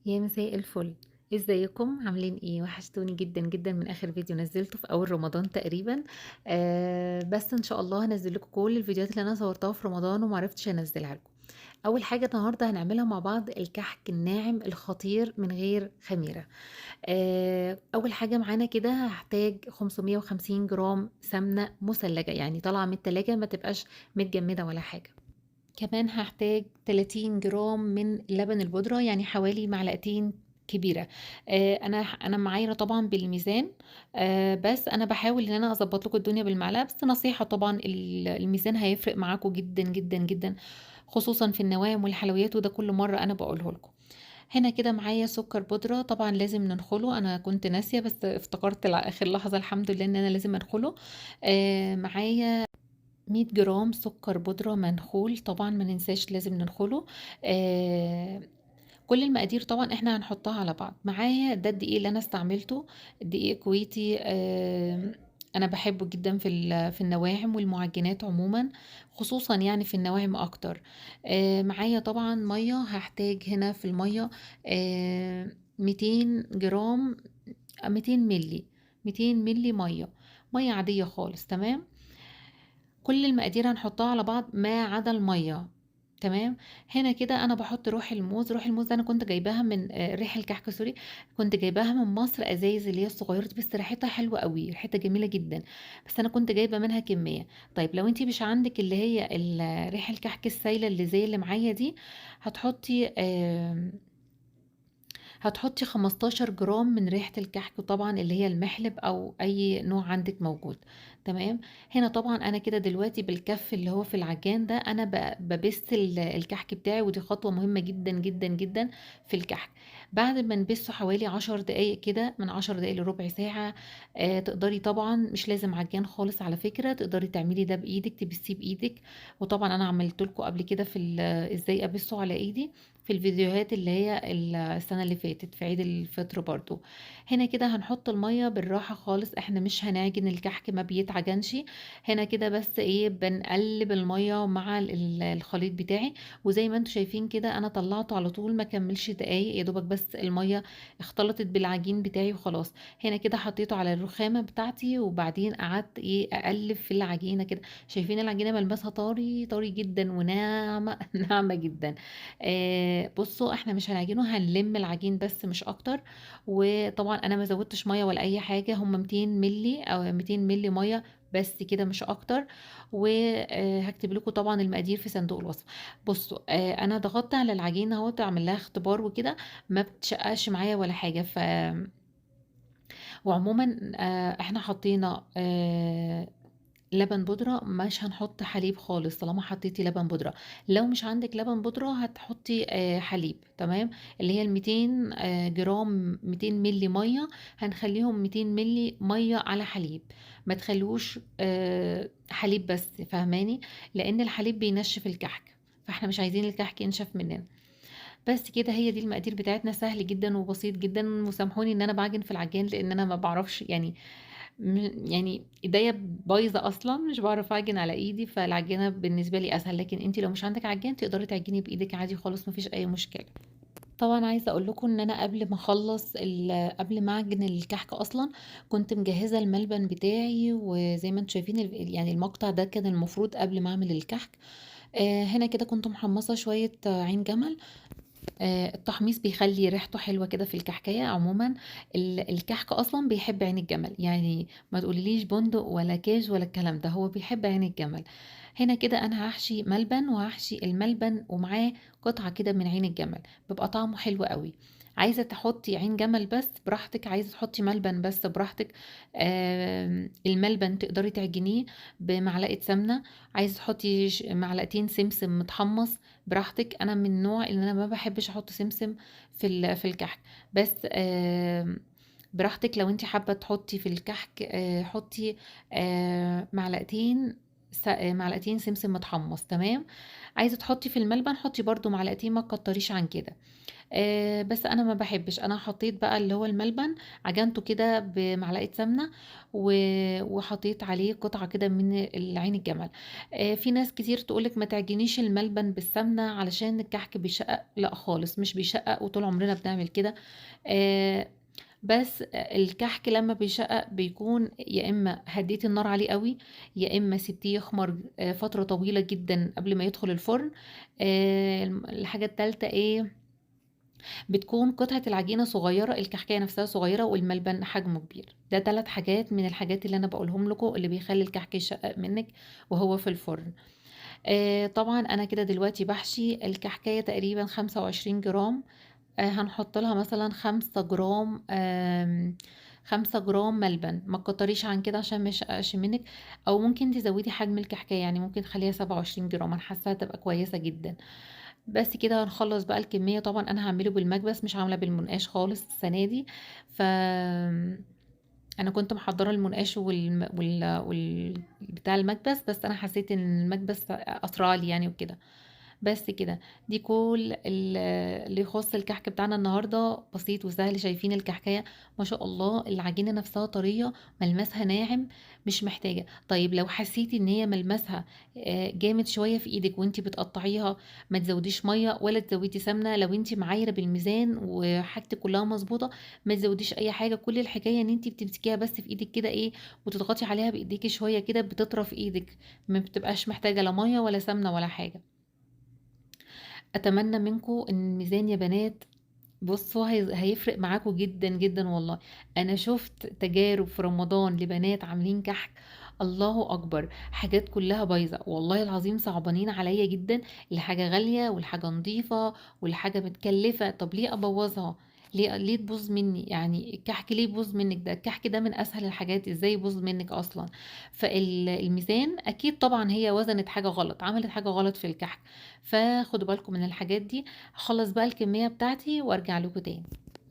يا مساء الفل، ازيكم عاملين ايه؟ وحشتوني جدا جدا من اخر فيديو نزلته في اول رمضان تقريبا. بس ان شاء الله هنزل لكم كل الفيديوهات اللي انا صورتها في رمضان ومعرفتش انزلها لكم. اول حاجة النهارده هنعملها مع بعض الكحك الناعم الخطير من غير خميره. اول حاجة معانا كده هحتاج 550 جرام سمنه مثلجه، يعني طالعه من التلاجة، ما تبقاش متجمده ولا حاجة. كمان هحتاج 30 جرام من لبن البودرة، يعني حوالي معلقتين كبيرة. انا معايرة طبعا بالميزان، بس انا بحاول ان انا اظبط لكم الدنيا بالمعلقة، بس نصيحة طبعا الميزان هيفرق معاكم جدا جدا جدا، خصوصا في النواعم والحلويات، وده كل مرة انا بقوله لكم. هنا كده معايا سكر بودرة، طبعا لازم ننخله، انا كنت ناسية بس افتكرت اخر لحظة الحمد لله ان انا لازم انخله. معايا 100 جرام سكر بودرة منخول، طبعا ما ننساش لازم ننخله. كل المقادير طبعا احنا هنحطها على بعض. معايا ده الدقيق اللي انا استعملته، دقيق كويتي، انا بحبه جدا في النواعم والمعجنات عموما، خصوصا في النواعم اكتر. معايا طبعا مية، هحتاج هنا في المية، 200 جرام، 200 ملي، 200 ملي مية، مية عادية خالص. تمام، كل المقادير هنحطها على بعض ما عدا المية. تمام، هنا كده انا بحط روح الموز. روح الموز انا كنت جايباها من، ريح الكحك، سوري، كنت جايباها من مصر، ازايز اللي هي الصغيرة دي، بس ريحتها حلوة قوي، ريحتها جميلة جدا، بس انا كنت جايبه منها كمية. طيب لو انتي مش عندك اللي هي ريح الكحك السايله اللي زي اللي معايا دي، هتحطي 15 جرام من ريحة الكحك، طبعا اللي هي المحلب او اي نوع عندك موجود. تمام، هنا طبعا انا كده دلوقتي بالكف اللي هو في العجان ده انا ببس الكحك بتاعي، ودي خطوة مهمة جدا جدا جدا في الكحك. بعد ما نبسه حوالي 10 دقايق كده، من 10 دقايق لربع ساعة، تقدري طبعا مش لازم عجان خالص على فكرة، تقدري تعملي ده بايدك، تبسيه بايدك. وطبعا انا عملت لكم قبل كده في ازاي ابسة على ايدي في الفيديوهات اللي هي السنة اللي فاتت في عيد الفطر برضو. هنا كده هنحط المية بالراحة خالص، احنا مش هنعجن الكحك، ما بيتعجنش. هنا كده بس بنقلب المية مع الخليط بتاعي، وزي ما انتم شايفين كده انا طلعته على طول، ما كملش دقايق، يا دوبك بس المية اختلطت بالعجين بتاعي وخلاص. هنا كده حطيته على الرخامة بتاعتي، وبعدين قعدت اقلب في العجينة كده. شايفين العجينة ملمسها طري طري جدا وناعمة ناعمة جدا. بصوا احنا مش هنعجنه، هنلم العجين بس مش اكتر. وطبعا انا ما زودتش مية ولا اي حاجة، هم 200 ملي او 200 ملي مية بس كده مش اكتر. وهكتب لكم طبعا المقادير في صندوق الوصف. بصوا، انا ضغطت على العجينة اهوت، اعمل لها اختبار وكده، ما بتشققش معايا ولا حاجة. وعموما، احنا حطينا، لبن بودرة، مش هنحط حليب خالص طالما حطيتي لبن بودرة. لو مش عندك لبن بودرة هتحطي، حليب. تمام، اللي هي الميتين، جرام، 200 ملي مية، هنخليهم 200 ملي مية على حليب، ما تخلوش، حليب بس، فاهماني؟ لان الحليب بينشف الكحك، فاحنا مش عايزين الكحك ينشف مننا. بس كده هي دي المقادير بتاعتنا، سهل جدا وبسيط جدا. وسامحوني ان انا بعجن في العجان لان انا ما بعرفش، ايديا بايظة اصلا، مش بعرف اعجن على ايدي، فالعجينه بالنسبة لي اسهل. لكن انتي لو مش عندك عجان تقدري تعجني بايدك عادي خالص، مفيش اي مشكلة. طبعا عايزه اقول لكم ان انا قبل ما اخلص قبل ما اعجن الكحك اصلا كنت مجهزة الملبن بتاعي، وزي ما انتم شايفين المقطع ده كان المفروض قبل ما اعمل الكحك. هنا كده كنت محمصه شوية عين جمل. التحميص بيخلي ريحته حلوة كده في الكحكاية. عموما الكحك أصلا بيحب عين الجمل، يعني ما تقوليليش بندق ولا كاج ولا الكلام ده، هو بيحب عين الجمل. هنا كده أنا هحشي ملبن، وهحشي الملبن ومعاه قطعة كده من عين الجمل، بيبقى طعمه حلو قوي. عايزة تحطي عين جمل بس براحتك، عايزة تحطي ملبن بس براحتك. الملبن تقدري تعجنيه بمعلقة سمنة، عايزة تحطي معلقتين سمسم متحمص براحتك. أنا من النوع اللي أنا ما بحبش أحط سمسم في الكحك، بس، براحتك. لو انت حابة تحطي في الكحك، حطي، معلقتين معلقتين سمسم متحمص، تمام. عايزة تحطي في الملبن حطي برضو معلقتين، ما تكتريش عن كده. بس انا ما بحبش، انا حطيت بقى اللي هو الملبن عجنته كده بمعلقه سمنه وحطيت عليه قطعه كده من العين الجمل. في ناس كتير تقولك ما تعجنيش الملبن بالسمنه علشان الكحك بيشقق، لا خالص مش بيشقق، وطول عمرنا بنعمل كده. بس الكحك لما بيشقق بيكون يا اما هديتي النار عليه قوي، يا اما سبتيه يخمر فترة طويلة جدا قبل ما يدخل الفرن. الحاجة الثالثة ايه؟ بتكون قطعة العجينة صغيرة، الكحكاية نفسها صغيرة والملبن حجمه كبير. ده 3 حاجات من الحاجات اللي أنا بقولهم لكم اللي بيخلي الكحك يشقق منك وهو في الفرن. طبعا أنا كده دلوقتي بحشي الكحكاية تقريبا 25 جرام. هنحط لها مثلا 5 جرام، 5 جرام ملبن، ما تكتريش عن كده عشان ما يشققش منك، او ممكن تزودي حجم الكحكايه، يعني ممكن تخليها 27 جرام، انا حاساها تبقى كويسة جدا. بس كده هنخلص بقى الكمية. طبعا انا هعمله بالمكبس، مش عامله بالمنقاش خالص السنة دي، ف انا كنت محضرة المنقاش بتاع المكبس، بس انا حسيت ان المكبس اسرع لي يعني وكده. بس كده دي كل اللي يخص الكحك بتاعنا النهارده، بسيط وسهل. شايفين الكحكايه ما شاء الله، العجينة نفسها طرية، ملمسها ناعم، مش محتاجه. طيب لو حسيتي ان هي ملمسها جامد شوية في ايدك وانتي بتقطعيها، ما تزوديش مية ولا تزودي سمنه. لو انتي معايره بالميزان وحاجتك كلها مظبوطة ما تزوديش اي حاجة. كل الحكاية ان انتي بتمسكيها بس في ايدك كده ايه، وتضغطي عليها بايديكي شوية كده، بتطرف ايدك، ما بتبقاش محتاجه لا مية ولا سمنه ولا حاجة. اتمنى منكم ان الميزان يا بنات بصوا هيفرق معاكم جدا جدا والله. انا شفت تجارب في رمضان لبنات عاملين كحك الله اكبر، حاجات كلها بايظة والله العظيم، صعبانين عليا جدا. الحاجة غالية والحاجة نظيفة والحاجة متكلفه، طب ليه ابوظها؟ ليه تبوظ مني؟ يعني الكحك ليه يبوظ منك؟ ده الكحك ده من اسهل الحاجات، ازاي يبوظ منك اصلا؟ فالميزان اكيد طبعا هي وزنت حاجة غلط، عملت حاجة غلط في الكحك، فخدوا بالكم من الحاجات دي. هخلص بقى الكمية بتاعتي وارجع لكم تاني.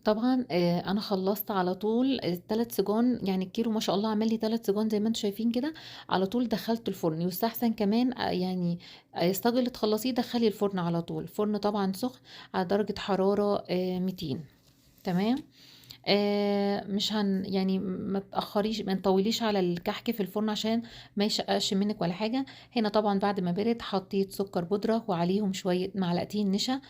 طبعا انا خلصت على طول التلات سجون، يعني الكيلو ما شاء الله عمل لي 3 سجون زي ما انتم شايفين كده. على طول دخلت الفرن. يستحسن كمان الصاج اللي تخلصيه دخلي الفرن على طول. الفرن طبعا سخن على درجه حرارة 200، تمام. مش هن يعني ما تاخريش، ما تطوليش على الكحك في الفرن عشان ما يشققش منك ولا حاجة. هنا طبعا بعد ما برد حطيت سكر بودره وعليهم شوية معلقتين نشا.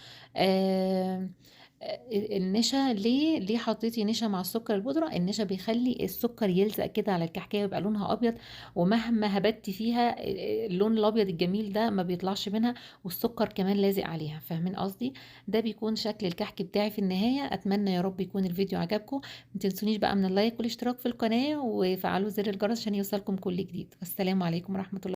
النشا ليه حطيتي نشا مع السكر البودره؟ النشا بيخلي السكر يلزق كده على الكحكايه ويبقى لونها ابيض، ومهما هبتي فيها اللون الابيض الجميل ده ما بيطلعش منها، والسكر كمان لازق عليها. فاهمين قصدي؟ ده بيكون شكل الكحك بتاعي في النهاية. اتمنى يا رب يكون الفيديو عجبكم. ما تنسونيش بقى من اللايك والاشتراك في القناة وفعلوا زر الجرس عشان يوصلكم كل جديد. والسلام عليكم ورحمة الله.